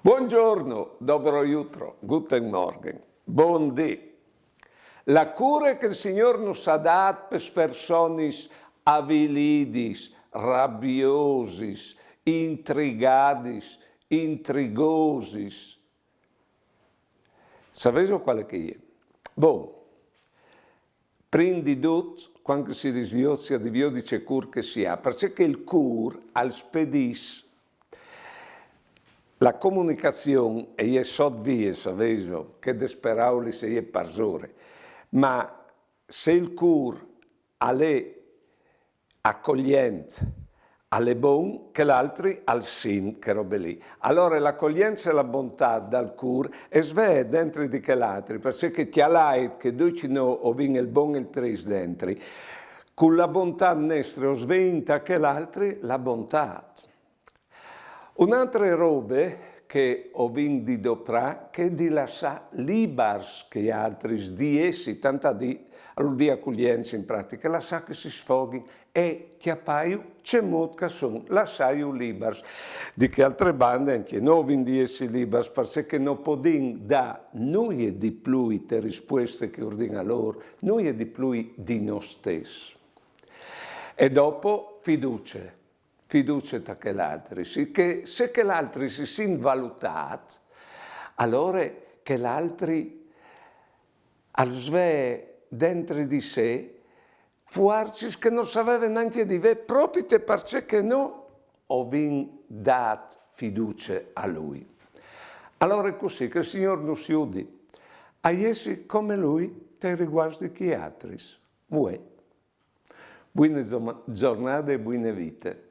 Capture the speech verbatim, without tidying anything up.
Buongiorno, dobro jutro, guten Morgen, bundì. La cure che il Signôr nus à dât pes personis avilidis, rabiosis, intrigadis, intrigosis. Savêso cuale che e je? Bon, prin di dut, cuant che si risviozia di viodi ce cûr che si à, parcè che il cûr al spedìs la comunicazion e je sot vie, savêso, che des peraulis e je parsore, ma se il cûr al è acoglient, al è bon, chel altri al sint chê robe li. Alore la acoglience e la bontât dal cûr e svee dentri di chel altri, parcè che cjalait che ducj nô o vin il bon e il trist dentri, cu la bontât nestre o sveìn ta chel altri la bontât. Une altre robe che o vin di doprâ, che e je di lassâ libars chei altris di jessi, tant a dî, alore di acoglience in pratiche, lassâ che si sfoghin e cjapâju cemût che a son, lassâju libars. Di chê altre bande, ancje nô o vin di jessi libars, parcè che no podìn dâ nuie di plui te rispueste che ur din a lôr, nuie di plui di nô stes. E dopo fiducie, fiducie ta chel altri, sì, che se chel altri si sint valutât, alore chel altri al svee dentri di se fuarcis che nol saveve nancje di vê, propit parcè che nô o vin dât fiducie a lui. Alore cussì che il Signôr nus judi a jessi come lui tai riguarts di chei altris. Vuê. Buine zo-, zornade e buine vite.